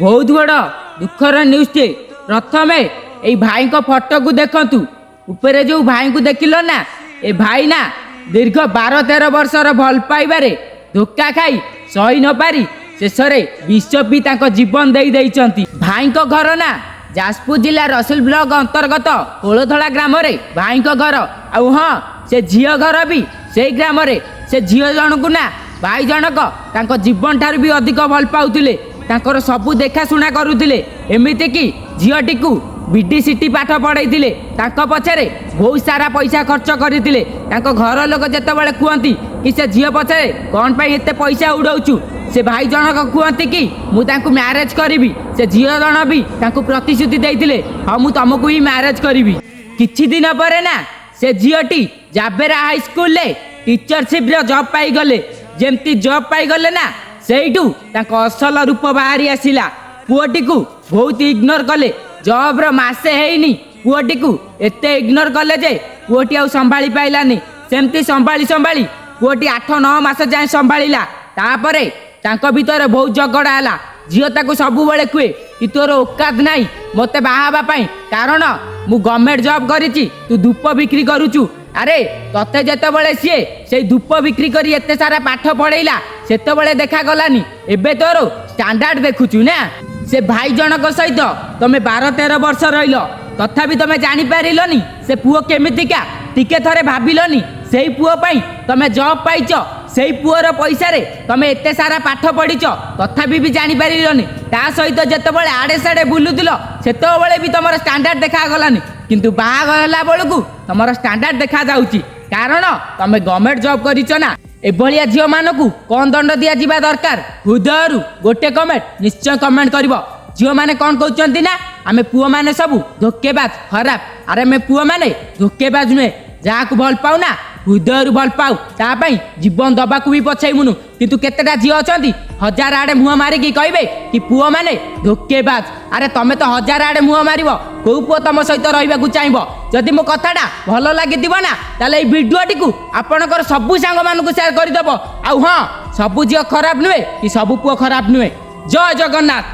ବହୁତ ବଡ଼ ଦୁଃଖର ନ୍ୟୁଜ୍ଟେ। ପ୍ରଥମେ ଏଇ ଭାଇଙ୍କ ଫଟୋକୁ ଦେଖନ୍ତୁ। ଉପରେ ଯୋଉ ଭାଇଙ୍କୁ ଦେଖିଲ ନା, ଏ ଭାଇ ନା ଦୀର୍ଘ 12-13 ବର୍ଷର ଭଲ ପାଇବାରେ ଧୋକା ଖାଇ ସହି ନପାରି ଶେଷରେ ବିଷ ପିଇ ତାଙ୍କ ଜୀବନ ଦେଇ ଦେଇଛନ୍ତି। ଭାଇଙ୍କ ଘର ନା ଯାଜପୁର ଜିଲ୍ଲା ରସୁଲ ବ୍ଲକ ଅନ୍ତର୍ଗତ କୋଳଧଳା ଗ୍ରାମରେ ଭାଇଙ୍କ ଘର। ଆଉ ହଁ, ସେ ଝିଅ ଘର ବି ସେଇ ଗ୍ରାମରେ। ସେ ଝିଅ ଜଣକୁ ନା ଭାଇ ଜଣକ ତାଙ୍କ ଜୀବନ ଠାରୁ ବି ଅଧିକ ଭଲ ପାଉଥିଲେ, ତାଙ୍କର ସବୁ ଦେଖାଶୁଣା କରୁଥିଲେ। ଏମିତିକି ଝିଅଟିକୁ ବିଡି ସିଟି ପାଠ ପଢ଼େଇଥିଲେ, ତାଙ୍କ ପଛରେ ବହୁତ ସାରା ପଇସା ଖର୍ଚ୍ଚ କରିଥିଲେ। ତାଙ୍କ ଘର ଲୋକ ଯେତେବେଳେ କୁହନ୍ତି କି ସେ ଝିଅ ପଛରେ କ'ଣ ପାଇଁ ଏତେ ପଇସା ଉଡ଼ଉଛୁ, ସେ ଭାଇ ଜଣକ କୁହନ୍ତି କି ମୁଁ ତାଙ୍କୁ ମ୍ୟାରେଜ୍ କରିବି। ସେ ଝିଅ ଜଣ ବି ତାଙ୍କୁ ପ୍ରତିଶ୍ରୁତି ଦେଇଥିଲେ, ହଁ, ମୁଁ ତମକୁ ହିଁ ମ୍ୟାରେଜ୍ କରିବି। କିଛି ଦିନ ପରେ ନା ସେ ଝିଅଟି ଜାବେରା ହାଇସ୍କୁଲରେ ଟିଚରସିପ୍ର ଜବ୍ ପାଇଗଲେ। ଯେମିତି ଜବ୍ ପାଇଗଲେ ନା, ସେଇଠୁ ତାଙ୍କ ଅସଲ ରୂପ ବାହାରି ଆସିଲା। ପୁଅଟିକୁ ବହୁତ ଇଗ୍ନୋର କଲେ। ଜବ୍ର ମାସେ ହେଇନି, ପୁଅଟିକୁ ଏତେ ଇଗ୍ନୋର କଲେ ଯେ ପୁଅଟି ଆଉ ସମ୍ଭାଳି ପାଇଲାନି। ସେମିତି ସମ୍ଭାଳି ସମ୍ଭାଳି ପୁଅଟି 8-9 ମାସ ଯାଏଁ ସମ୍ଭାଳିଲା। ତାପରେ ତାଙ୍କ ଭିତରେ ବହୁତ ଝଗଡ଼ା ହେଲା। ଝିଅ ତାକୁ ସବୁବେଳେ କୁହେ କି ତୋର ଓକାତ ନାହିଁ ମୋତେ ବାହା ହେବା ପାଇଁ, କାରଣ ମୁଁ ଗଭର୍ଣ୍ଣମେଣ୍ଟ ଜବ୍ କରିଛି, ତୁ ଧୂପ ବିକ୍ରି କରୁଛୁ। ଆରେ, ତତେ ଯେତେବେଳେ ସିଏ ସେଇ ଧୂପ ବିକ୍ରି କରି ଏତେ ସାରା ପାଠ ପଢ଼େଇଲା, ସେତେବେଳେ ଦେଖାଗଲାନି, ଏବେ ତୋର ଷ୍ଟାଣ୍ଡାର୍ଡ ଦେଖୁଛୁ ନା? ସେ ଭାଇ ଜଣକ ସହିତ ତମେ 12-13 ବର୍ଷ ରହିଲ, ତଥାପି ତମେ ଜାଣିପାରିଲନି ସେ ପୁଅ କେମିତିକା? ଟିକେ ଥରେ ଭାବିଲନି? ସେଇ ପୁଅ ପାଇଁ ତମେ ଜବ୍ ପାଇଛ, ସେଇ ପୁଅର ପଇସାରେ ତମେ ଏତେ ସାରା ପାଠ ପଢ଼ିଛ, ତଥାପି ବି ଜାଣିପାରିଲନି। ତା ସହିତ ଯେତେବେଳେ ଆଡ଼େ ସାଡ଼େ ବୁଲୁଥିଲ, ସେତେବେଳେ ବି ତମର ଷ୍ଟାଣ୍ଡାର୍ଡ ଦେଖାଗଲାନି, କିନ୍ତୁ ବାହାଘର ହେଲା ବେଳକୁ ତମର ଷ୍ଟାଣ୍ଡାର୍ଡ ଦେଖାଯାଉଛି, କାରଣ ତମେ ଗଭର୍ଣ୍ଣମେଣ୍ଟ ଜବ୍ କରିଛ ନା? ଏଭଳିଆ ଝିଅମାନଙ୍କୁ କ'ଣ ଦଣ୍ଡ ଦିଆଯିବା ଦରକାର? ହୃଦୟରୁ ଗୋଟେ କମେଣ୍ଟ ନିଶ୍ଚୟ କମେଣ୍ଟ କରିବ। ଝିଅମାନେ କ'ଣ କହୁଛନ୍ତି ନା ଆମେ ପୁଅମାନେ ସବୁ ଧୋକେବାଜ, ଖରାପ। ଆରେ, ଆମେ ପୁଅମାନେ ଧୋକେବାଜ ନୁହେଁ। ଯାହାକୁ ଭଲ ପାଉ ନା, ହୃଦୟରୁ ଭଲ ପାଉ, ତା ପାଇଁ ଜୀବନ ଦବାକୁ ବି ପଛେଇବୁନୁ। କିନ୍ତୁ କେତେଟା ଝିଅ ଅଛନ୍ତି, ହଜାର ଆଡ଼େ ମୁହଁ ମାରିକି କହିବେ କି ପୁଅମାନେ ଧୋକେବାଜ। ଆରେ, ତମେ ତ ହଜାର ଆଡ଼େ ମୁହଁ ମାରିବ, କୋଉ ପୁଅ ତମ ସହିତ ରହିବାକୁ ଚାହିଁବ? ଯଦି ମୋ କଥାଟା ଭଲ ଲାଗିଥିବ ନା, ତାହେଲେ ଏଇ ଭିଡ଼ିଓଟିକୁ ଆପଣଙ୍କର ସବୁ ସାଙ୍ଗମାନଙ୍କୁ ସେୟାର କରିଦେବ। ଆଉ ହଁ, ସବୁ ଝିଅ ଖରାପ ନୁହେଁ କି ସବୁ ପୁଅ ଖରାପ ନୁହେଁ। ଜୟ ଜଗନ୍ନାଥ।